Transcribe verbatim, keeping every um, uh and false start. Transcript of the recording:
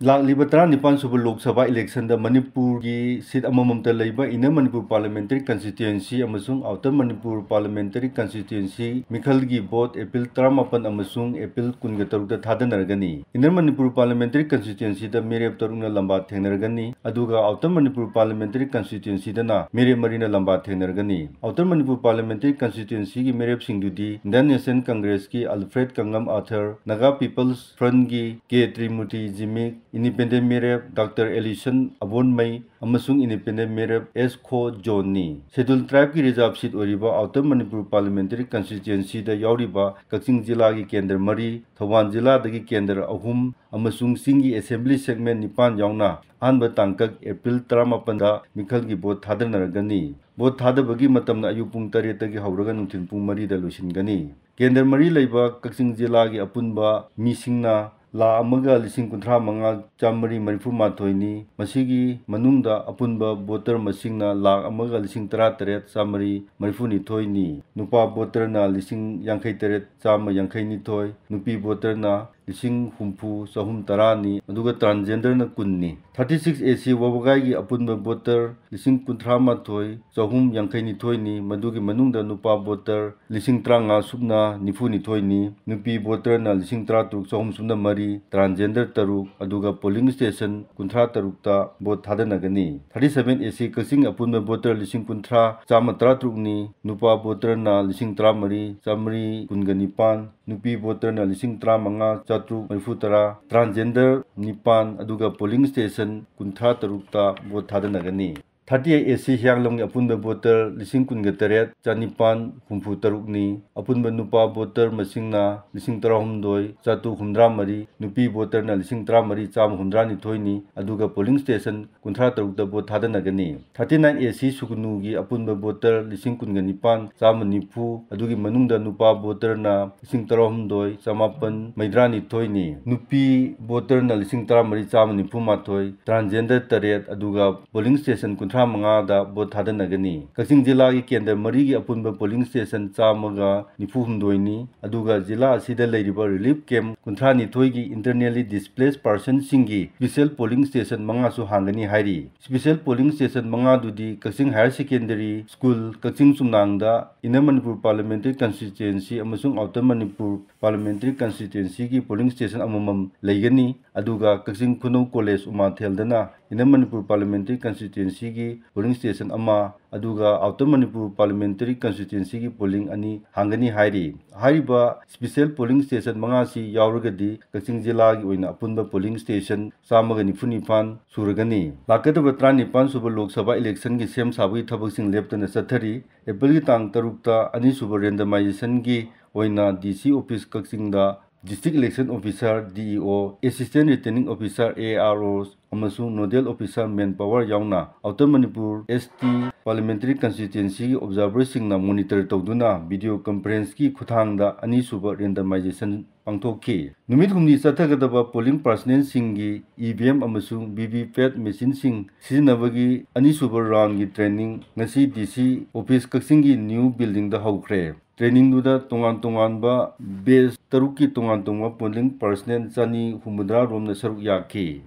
ꯂꯥꯛꯂꯤꯕ ꯇꯔꯥꯅꯤꯄꯥꯟ ꯁꯨꯕ ꯂꯣꯛ ꯁꯚꯥ ꯏꯂꯦꯛꯁꯟꯗ ꯃꯅꯤꯄꯨꯔꯒꯤ ꯁꯤꯠ ꯑꯃꯃꯝꯇ ꯂꯩꯕ Inner Manipur Parliamentary Constituency ꯑꯃꯁꯨꯡ Outer Manipur Parliamentary Constituency ꯃꯤꯈꯜꯒꯤ ꯚꯣꯠ ꯑꯦꯄ꯭ꯔꯤꯜ ꯇꯔꯥꯃꯥꯄꯟ ꯑꯃꯁꯨꯡ ꯑꯦꯄ꯭ꯔꯤꯜ ꯀꯨꯟꯒ ꯇꯔꯨꯛꯇ ꯊꯥꯗꯅꯔꯒꯅꯤ꯫ Inner Manipur Parliamentary Constituencyꯗ ꯃꯤꯔꯦꯞ ꯇꯔꯨꯛꯅ ꯂꯝꯕꯥ ꯊꯦꯡꯅꯔꯒꯅꯤ, ꯑꯗꯨꯒ Outer Manipur Parliamentary Constituencyꯗꯅ ꯃꯤꯔꯦꯞ ꯃꯔꯤꯅ ꯂꯝꯕꯥ ꯊꯦꯡꯅꯔꯒꯅꯤ꯫ Outer Manipur Parliamentary Constituencyꯒꯤ ꯃꯤꯔꯦꯞꯁꯤꯡꯗꯨꯗꯤ Indian National Congressꯀꯤ Alfred Kangam Arthur, Naga People's Frontꯀꯤ ꯀꯦ ꯇ꯭ꯔꯤꯃꯨꯔꯇꯤ ꯖꯤꯃꯤꯛ, Independent ꯃꯤꯔꯦꯞ ꯗꯥꯛꯇꯔ ꯑꯦꯂꯤꯁꯟ ꯑꯕꯣꯟꯃꯩ ꯑꯃꯁꯨꯡ Independent ꯃꯤꯔꯦꯞ ꯑꯦꯁ ꯈꯣ ꯖꯣꯟꯅꯤ꯫ Scheduled Tribeꯀꯤ reserve seat ꯑꯣꯏꯔꯤꯕ Outer Manipur Parliamentary Constituencyꯗ ꯌꯥꯎꯔꯤꯕ ꯀꯛꯆꯤꯡ ꯖꯤꯂꯥꯒꯤ ꯀꯦꯟꯗ꯭ꯔ ꯃꯔꯤ, ꯊꯧꯕꯥꯜ ꯖꯤꯂꯥꯗꯒꯤ ꯀꯦꯟꯗ꯭ꯔ ꯑꯍꯨꯝ ꯑꯃꯁꯨꯡ ꯆꯤꯡꯒꯤ Assembly segment ꯅꯤꯄꯥꯟ ꯌꯥꯎꯅ ꯑꯍꯥꯟꯕ ꯇꯥꯡꯀꯛ ꯑꯦꯄ꯭ꯔꯤꯜ ꯇꯔꯥꯃꯥꯄꯟꯗ ꯃꯤꯈꯜꯒꯤ ꯚꯣꯠ ꯊꯥꯗꯅꯔꯒꯅꯤ꯫ ꯚꯣꯠ ꯊꯥꯗꯕꯒꯤ ꯃꯇꯝꯅ ꯑꯌꯨꯛ ꯄꯨꯡ ꯇꯔꯦꯠꯇꯒꯤ ꯍꯧꯔꯒ ꯅꯨꯡꯊꯤꯜ ꯄꯨꯡ ꯃꯔꯤꯗ ꯂꯣꯏꯁꯤꯟꯒꯅꯤ꯫ ꯀꯦꯟꯗ꯭ꯔ ꯃꯔꯤ ꯂꯩꯕ ꯀꯛꯆꯤꯡ ꯖꯤꯂꯥꯒꯤ ꯑꯄꯨꯟꯕ ꯃꯤꯁꯤꯡꯅ ꯂꯥꯈ ꯑꯃꯒ ꯂꯤꯁꯤꯡ ꯀꯨꯟꯊ꯭ꯔꯥ ꯃꯉꯥ ꯆꯥꯃꯔꯤ ꯃꯔꯤꯐꯨ ꯃꯥꯊꯣꯏꯅꯤ꯫ ꯃꯁꯤꯒꯤ ꯃꯅꯨꯡꯗ ꯑꯄꯨꯟꯕ voter ꯃꯁꯤꯡꯅ ꯂꯥꯈ ꯑꯃꯒ ꯂꯤꯁꯤꯡ ꯇꯔꯥ ꯇꯔꯦꯠ ꯆꯥꯃꯔꯤ ꯃꯔꯤꯐꯨ ꯅꯤꯊꯣꯏꯅꯤ꯫ ꯅꯨꯄꯥ voterꯅ ꯂꯤꯁꯤꯡ ꯌꯥꯡꯈꯩ ꯇꯔꯦꯠ ꯆꯥꯝꯃ ꯌꯥꯡꯈꯩ ꯅꯤꯊꯣꯏ, ꯅꯨꯄꯤ voterꯅ ꯂꯤꯁꯤꯡ ꯍꯨꯝꯐꯨ ꯆꯍꯨꯝ ꯇꯔꯥꯅꯤ, ꯑꯗꯨꯒ transgenderꯅ ꯀꯨꯟꯅꯤ꯫ Thirty six A C ꯋꯥꯕꯒꯥꯏꯒꯤ ꯑꯄꯨꯟꯕ voter ꯂꯤꯁꯤꯡ ꯀꯨꯟꯊ꯭ꯔꯥ ꯃꯥꯊꯣꯏ ꯆꯍꯨꯝ ꯌꯥꯡꯈꯩ ꯅꯤꯊꯣꯏꯅꯤ, ꯃꯗꯨꯒꯤ ꯃꯅꯨꯡꯗ ꯅꯨꯄꯥ voter ꯂꯤꯁꯤꯡ ꯇꯔꯥꯃꯉꯥ ꯁꯨꯞꯅ ꯅꯤꯐꯨ ꯅꯤꯊꯣꯏꯅꯤ, ꯅꯨꯄꯤ voterꯅ ꯂꯤꯁꯤꯡ ꯇꯔꯥ ꯇꯔꯨꯛ ꯆꯍꯨꯝ ꯁꯨꯞꯅ ꯃꯔꯤ, transgender ꯇꯔꯨꯛ, ꯑꯗꯨꯒ polling station ꯀꯨꯟꯊ꯭ꯔꯥ ꯇꯔꯨꯛꯇ ꯚꯣꯠ ꯊꯥꯗꯅꯒꯅꯤ꯫ Thirty seven A C ꯀꯛꯆꯤꯡ ꯑꯄꯨꯟꯕ voter ꯂꯤꯁꯤꯡ ꯀꯨꯟꯊ꯭ꯔꯥ ꯆꯥꯝꯃ ꯇꯔꯥ ꯇꯔꯨꯛꯅꯤ, ꯅꯨꯄꯥ voterꯅ ꯂꯤꯁꯤꯡ ꯇꯔꯥ ꯃꯔꯤ ꯆꯥꯃꯔꯤ ꯀꯨꯟꯒ ꯅꯤꯄꯥꯟ, ꯅꯨꯄꯤ voterꯅ ꯂꯤꯁꯤꯡ ꯇꯔꯥꯃꯉꯥ ꯆꯥꯇ꯭ꯔꯨꯛ ꯃꯔꯤꯐꯨ ꯇꯔꯥ, transgender ꯅꯤꯄꯥꯟ, ꯑꯗꯨꯒ polling station ꯀꯨꯟꯊ꯭ꯔꯥ ꯇꯔꯨꯛꯇ ꯚꯣꯠ ꯊꯥꯗꯅꯒꯅꯤ꯫ Thirty eight A C ꯍꯤꯌꯥꯡꯂꯝꯒꯤ ꯑꯄꯨꯟꯕ voter ꯂꯤꯁꯤꯡ ꯀꯨꯟꯒ ꯇꯔꯦꯠ ꯆꯥꯅꯤꯄꯥꯟ ꯍꯨꯝꯐꯨ ꯇꯔꯨꯛꯅꯤ꯫ ꯑꯄꯨꯟꯕ ꯅꯨꯄꯥ voter ꯃꯁꯤꯡꯅ ꯂꯤꯁꯤꯡ ꯇꯔꯥꯍꯨꯝꯗꯣꯏ ꯆꯥꯇ꯭ꯔꯨꯛ ꯍꯨꯝꯗ꯭ꯔꯥ ꯃꯔꯤ, ꯅꯨꯄꯤ voterꯅ ꯂꯤꯁꯤꯡ ꯇꯔꯥꯃꯔꯤ ꯆꯥꯝꯃ ꯍꯨꯝꯗ꯭ꯔꯥ ꯅꯤꯊꯣꯏꯅꯤ, ꯑꯗꯨꯒ polling station ꯀꯨꯟꯊ꯭ꯔꯥ ꯇꯔꯨꯛꯇ ꯚꯣꯠ ꯊꯥꯗꯅꯒꯅꯤ꯫ Thirty nine A C ꯁꯨꯒꯅꯨꯒꯤ ꯑꯄꯨꯟꯕ voter ꯂꯤꯁꯤꯡ ꯀꯨꯟꯒ ꯅꯤꯄꯥꯟ ꯆꯥꯝꯃ ꯅꯤꯐꯨ, ꯑꯗꯨꯒꯤ ꯃꯅꯨꯡꯗ ꯅꯨꯄꯥ voterꯅ ꯂꯤꯁꯤꯡ ꯇꯔꯥꯍꯨꯝꯗꯣꯏ ꯆꯥꯃꯥꯄꯟ ꯃꯩꯗ꯭ꯔꯥ ꯅꯤꯊꯣꯏꯅꯤ, ꯅꯨꯄꯤ voterꯅ ꯂꯤꯁꯤꯡ ꯇꯔꯥꯃꯔꯤ ꯆꯥꯝꯃ ꯅꯤꯐꯨ ꯃꯥꯊꯣꯏ, transgender ꯇꯔꯦꯠ, ꯑꯗꯨꯒ polling station ꯀꯨꯟꯊ꯭ꯔꯥ ꯇꯔꯥꯃꯉꯥꯗ ꯚꯣꯠ ꯊꯥꯗꯅꯒꯅꯤ꯫ ꯀꯛꯆꯤꯡ ꯖꯤꯂꯥꯒꯤ ꯀꯦꯟꯗ꯭ꯔ ꯃꯔꯤꯒꯤ ꯑꯄꯨꯟꯕ ꯄꯣꯂꯤꯡ ꯁ꯭ꯇꯦꯁꯟ ꯆꯥꯝꯃꯒ ꯅꯤꯐꯨ ꯍꯨꯝꯗꯣꯏꯅꯤ꯫ ꯑꯗꯨꯒ ꯖꯤꯂꯥ ꯑꯁꯤꯗ ꯂꯩꯔꯤꯕ ꯔꯤꯂꯤꯐ ꯀꯦꯝꯞ ꯀꯨꯟꯊ꯭ꯔꯥ ꯅꯤꯊꯣꯏꯒꯤ ꯏꯟꯇꯔꯅꯦꯜꯂꯤ ꯗꯤꯁꯄ꯭ꯂꯦꯁ ꯄꯥꯔꯁꯟꯁꯤꯡꯒꯤ ꯁ꯭ꯄꯤꯁꯦꯜ ꯄꯣꯂꯤꯡ ꯁ꯭ꯇꯦꯁꯟ ꯃꯉꯥꯁꯨ ꯍꯥꯡꯒꯅꯤ ꯍꯥꯏꯔꯤ꯫ ꯁ꯭ꯄꯤꯁꯦꯜ ꯄꯣꯂꯤꯡ ꯁ꯭ꯇꯦꯁꯟ ꯃꯉꯥꯗꯨꯗꯤ ꯀꯛꯆꯤꯡ ꯍꯥꯌꯔ ꯁꯦꯀꯦꯟꯗꯔꯤ ꯁ꯭ꯀꯨꯜ, ꯀꯛꯆꯤꯡ ꯆꯨꯝꯅꯥꯡꯗ, ꯏꯟꯅꯔ ꯃꯅꯤꯄꯨꯔ ꯄꯥꯔꯂꯤꯌꯥꯃꯦꯟꯇꯔꯤ ꯀꯟꯁꯇꯤꯇ꯭ꯋꯦꯟꯁꯤ ꯑꯃꯁꯨꯡ ꯑꯥꯎꯇꯔ ꯃꯅꯤꯄꯨꯔ ꯄꯥꯔꯂꯤꯌꯥꯃꯦꯟꯇꯔꯤ ꯀꯟꯁꯇꯤꯇ꯭ꯋꯦꯟꯁꯤꯒꯤ ꯄꯣꯂꯤꯡ ꯁ꯭ꯇꯦꯁꯟ ꯑꯃꯃꯝ ꯂꯩꯒꯅꯤ꯫ ꯑꯗꯨꯒ ꯀꯛꯆꯤꯡ ꯈꯨꯅꯧ ꯀꯣꯂꯦꯖ ꯎꯃꯥꯊꯦꯜꯗꯅ ꯏꯟꯅꯔ ꯃꯅꯤꯄꯨꯔ ꯄꯥꯔꯂꯤꯌꯥꯃꯦꯟꯇꯔꯤ ꯀꯟꯁꯇꯤꯇ꯭ꯋꯦꯟꯁꯤꯒꯤ ꯄꯣꯂꯤꯡ ꯁ꯭ꯇꯦꯁꯟ ꯑꯃ, ꯑꯗꯨꯒ ꯑꯥꯎꯇꯔ ꯃꯅꯤꯄꯨꯔ ꯄꯥꯔꯂꯤꯌꯥꯃꯦꯟꯇꯔꯤ ꯀꯟꯁꯇꯤꯇ꯭ꯋꯦꯟꯁꯤꯒꯤ ꯄꯣꯂꯤꯡ ꯑꯅꯤ ꯍꯥꯡꯒꯅꯤ ꯍꯥꯏꯔꯤ꯫ ꯍꯥꯏꯔꯤꯕ ꯁ꯭ꯄꯤꯁꯦꯜ ꯄꯣꯂꯤꯡ ꯁ꯭ꯇꯦꯁꯟ ꯃꯉꯥꯁꯤ ꯌꯥꯎꯔꯒꯗꯤ ꯀꯛꯆꯤꯡ ꯖꯤꯂꯥꯒꯤ ꯑꯣꯏꯅ ꯑꯄꯨꯟꯕ ꯄꯣꯂꯤꯡ ꯁ꯭ꯇꯦꯁꯟ ꯆꯥꯝꯃꯒ ꯅꯤꯐꯨ ꯅꯤꯄꯥꯟ ꯁꯨꯔꯒꯅꯤ꯫ ꯂꯥꯛꯀꯗꯕ ꯇꯔꯥꯅꯤꯄꯥꯟ ꯁꯨꯕ ꯂꯣꯛ ꯁꯚꯥ ꯏꯂꯦꯛꯁꯟꯒꯤ ꯁꯦꯝ ꯁꯥꯕꯒꯤ ꯊꯕꯛꯁꯤꯡ ꯂꯦꯞꯇꯅ ꯆꯠꯊꯔꯤ꯫ ꯑꯦꯄ꯭ꯔꯤꯜꯒꯤ ꯇꯥꯡ ꯇꯔꯨꯛꯇ ꯑꯅꯤꯁꯨꯕ ꯔꯦꯟꯗꯃꯥꯏꯖꯦꯁꯟꯒꯤ ꯑꯣꯏꯅ ꯗꯤ ꯁꯤ ꯑꯣꯐꯤꯁ ꯀꯛꯆꯤꯡꯗ ꯗꯤꯁꯇ꯭ꯔꯤꯛ ꯏꯂꯦꯛꯁꯟ ꯑꯣꯐꯤꯁꯥꯔ, ꯗꯤ ꯏ ꯑꯣ, assistant returning officer, A R ꯑꯣ, ꯑꯃꯁꯨꯡ ꯅꯣꯗꯦꯜ ꯑꯣꯐꯤꯁꯥꯔ ꯃꯦꯟ ꯄꯥꯋꯔ ꯌꯥꯎꯅ ꯑꯥꯎꯇꯔ ꯃꯅꯤꯄꯨꯔ ꯑꯦꯁ ꯇꯤ ꯄꯥꯔꯂꯤꯌꯥꯃꯦꯟꯇꯔꯤ ꯀꯟꯁꯇꯤꯇ꯭ꯋꯦꯟꯁꯤꯒꯤ ꯑꯣꯕꯖꯥꯔꯚꯔꯁꯤꯡꯅ ꯃꯣꯅꯤꯇꯔ ꯇꯧꯗꯨꯅ ꯚꯤꯗꯤꯑꯣ ꯀꯟꯐꯔꯦꯟꯁꯀꯤ ꯈꯨꯠꯊꯥꯡꯗ ꯑꯅꯤꯁꯨꯕ ꯔꯦꯟꯗꯃꯥꯏꯖꯦꯁꯟ ꯄꯥꯡꯊꯣꯛꯈꯤ꯫ ꯅꯨꯃꯤꯠ ꯍꯨꯝꯅꯤ ꯆꯠꯊꯒꯗꯕ ꯄꯣꯂꯤꯡ ꯄꯥꯔꯁꯅꯦꯜꯁꯤꯡꯒꯤ ꯏ ꯚꯤ ꯑꯦꯝ ꯑꯃꯁꯨꯡ ꯚꯤ ꯚꯤ ꯄꯦꯠ ꯃꯦꯆꯤꯟꯁꯤꯡ ꯁꯤꯖꯤꯟꯅꯕꯒꯤ ꯑꯅꯤꯁꯨꯕ ꯔꯥꯎꯟꯒꯤ ꯇ꯭ꯔꯦꯅꯤꯡ ꯉꯁꯤ ꯗꯤ ꯁꯤ ꯑꯣꯐꯤꯁ ꯀꯛꯆꯤꯡꯒꯤ ꯅ꯭ꯌꯨ ꯕꯤꯜꯗꯤꯡꯗ ꯍꯧꯈ꯭ꯔꯦ꯫ ꯇ꯭ꯔꯦꯅꯤꯡꯗꯨꯗ ꯇꯣꯉꯥꯟ ꯇꯣꯉꯥꯟꯕ ꯕꯦꯆ ꯇꯔꯨꯛꯀꯤ ꯇꯣꯉꯥꯟ ꯇꯣꯉꯥꯟꯕ ꯄꯣꯂꯤꯡ ꯄꯥꯔꯁꯅꯦꯜ ꯆꯅꯤ ꯍꯨꯝꯐꯨꯇꯔꯥ ꯔꯣꯝꯅ ꯁꯔꯨꯛ ꯌꯥꯈꯤ꯫